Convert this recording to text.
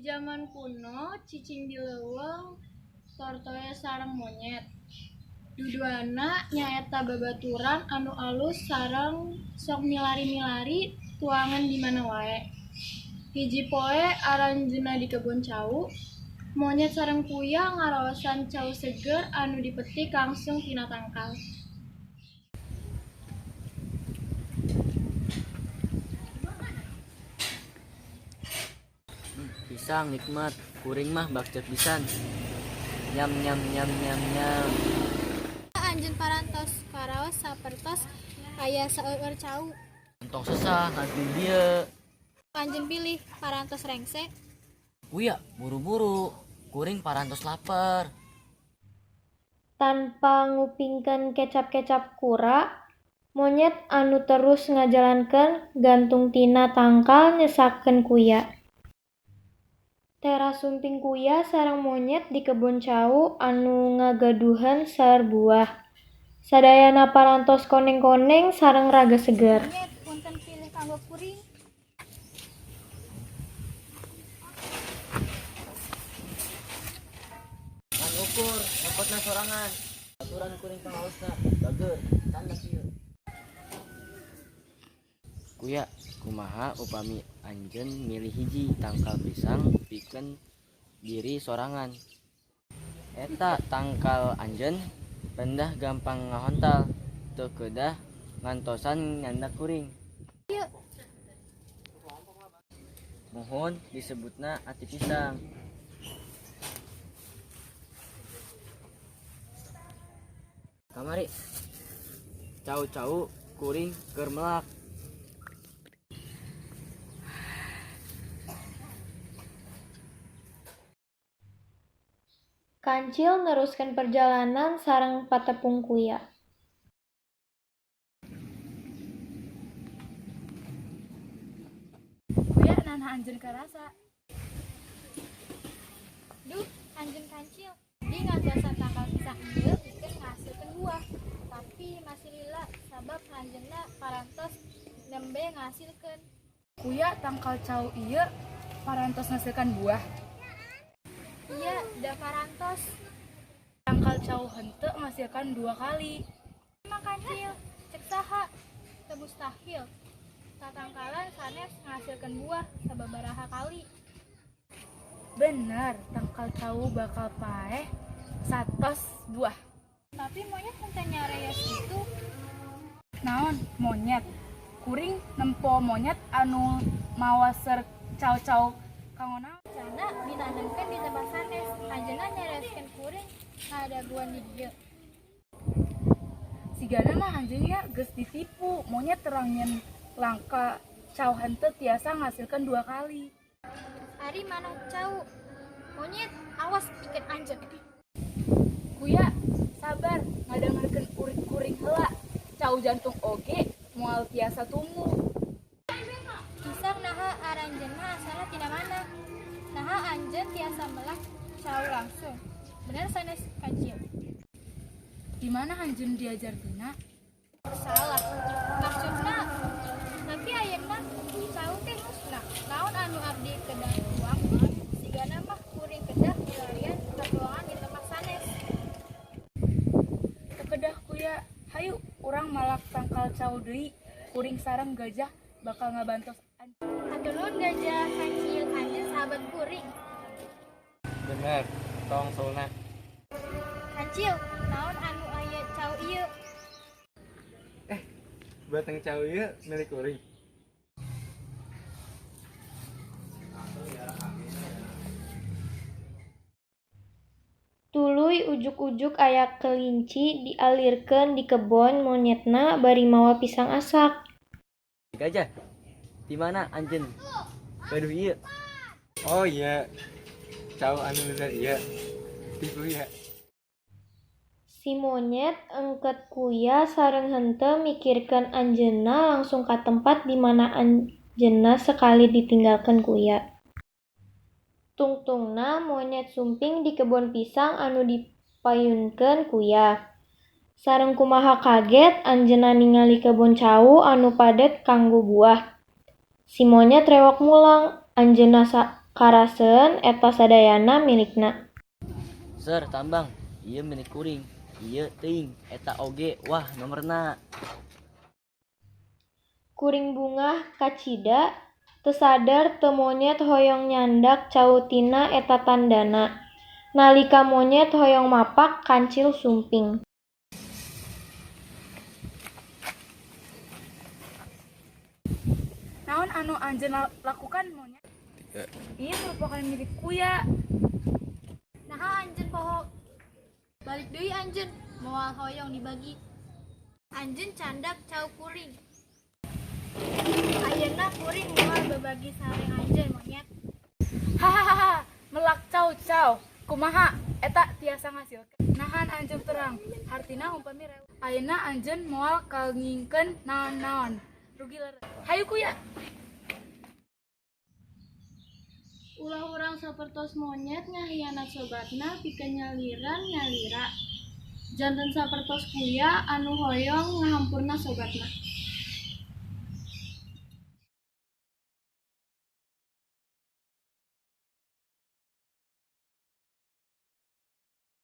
Di jaman kuno, cicing di leuweung tortoe sareng monyet. Duduana nyaeta babaturan anu alus sareng sok milari-milari tuangan di mana wae. Hiji poe aranjeunna di kebon cau, monyet sareng kuya ngaraosan cau seger anu dipetik langsung tina tangkal. Pisang nikmat, kuring mah bakcet pisan. Nyam nyam nyam nyam nyam. Anjeun parantos karaos sapertos aya saeueur cau. Entong sesah ngantri dieu. Anjeun bilih parantos rengse. Kuya, buru-buru. Kuring parantos lapar. Tanpa ngupingkeun kecap-kecap kura, monyet anu terus ngajalankeun gantung tina tangkal nyesakeun kuya. Teras sumping kuya sareng monyet di kebon cau anu ngagaduhan seueur buah. Sadayana parantos koneng-koneng sareng raga seger. Monyet, punten bilih kanggo kuring. Ngan ukur, nyokotna sorangan. Aturan kuring pangaosna, bageur, candak ieu. Kuya, kumaha upami anjeun milih hiji tangkal pisang pikeun diri sorangan. Eta tangkal anjeun rendah gampang ngahontal, teu kedah ngantosan nyandak kuring. Muhun disebutna ati pisang. Kamari cau-cau kuring keur melak. Kancil neruskeun perjalanan sareng patepung kuya. Kuya, naha anjeun karasa? Duh, anjeun kancil. Di ngantosan tangkal pisang ieu pikeun ngahasilkeun buah. Tapi masih lila sabab anjeunna parantos nembe ngahasilkeun. Kuya, tangkal cau ieu parantos ngahasilkan buah. Iya, da parantos. Tangkal cau henteu ngahasilkan dua kali. Emang kancil, cek saha? Teu mustahil. Tatangkalan sanes ngahasilkeun buah sababaraha kali. Bener, tangkal cau bakal paeh satos buah. Tapi monyet henteu nyareos kitu. Naon monyet? Kuring nempo monyet anu mawa ser cau-cau kanggo naon? Cana ditanemkeun di tempat sanes, anjeunna nyareoskeun kuring ngadaguan di dieu. Sigana mah anjeun nya geus ditipu, monyet terang nyen langka cau henteu tiasa ngahasilkeun dua kali. Ari manah cau? Monyet, awas pikeun anjeun. Kuya, sabar ngadengarkeun kuring heula. Cau jantung oge moal tiasa tumuh. Pisang naha aranjeunna asalna tina mana? Naha anjeun tiasa melak cau langsung. Bener sanes kancil? Di mana anjeun diajar tina? Salah. Maksudna tapi ayeuna cau teh musnah. Naon anu abdi kedah tuang? Sigana mah kuring kedah milarian katuangan di tempat sanes. Teu kedah kuya, hayu urang malak tangkal cau deui. Kuring sareng gajah bakal ngabantos anjeun. Hatur nuhun gajah, kancil, anjeun sahabat kuring. Bener, tong sauna. Kancil, naon anu aya cau ieu? Batang cau ieu milik kuring. Tuluy ujug-ujug aya kelinci dialirkeun di kebon monyetna bari mawa pisang asak. Gajah, di mana anjeun? Gaduh ieu. Oh iya, cau anu leueur ieu. Ti kuya. Si monyet engket kuya sareng henteu mikirkeun anjeunna langsung ka tempat di mana anjeunna sakali ditinggalkeun kuya. Tungtungna monyet sumping di kebon pisang anu dipayunkeun kuya. Sareng kumaha kaget anjeunna ningali kebon cau anu padet kanggo buah. Si monyet rewok mulang, anjeunna Karaseun eta sadayana milikna. Ser tambang, ieu milik kuring. Ieu teuing, eta oge wah nomerna. Kuring bungah kacida, teu sadar teu monyet hoyong nyandak cau tina eta tandana. Nalika monyet hoyong mapak, kancil sumping. Naon anu anjeun lakukan monyet? Ieu merupakan milik kuya. Naha anjeun poho. Balik deui anjeun, moal hoyong dibagi. Anjeun candak cau kuring. Ayeuna kuring moal babagi sareng anjeun monyet. Hahaha, melak cau cau. Kumaha eta tiasa ngasilkeun. Nahan anjeun terang, hartina umpami rew. Ayeuna anjeun moal kangingkeun naon-naon. Rugi leres. Hayu kuya. Ulah urang sapertos monyet ngahianat sobatna pikeun nyaliran nyalira. Janten sapertos kuya anu hoyong ngahampurna sobatna.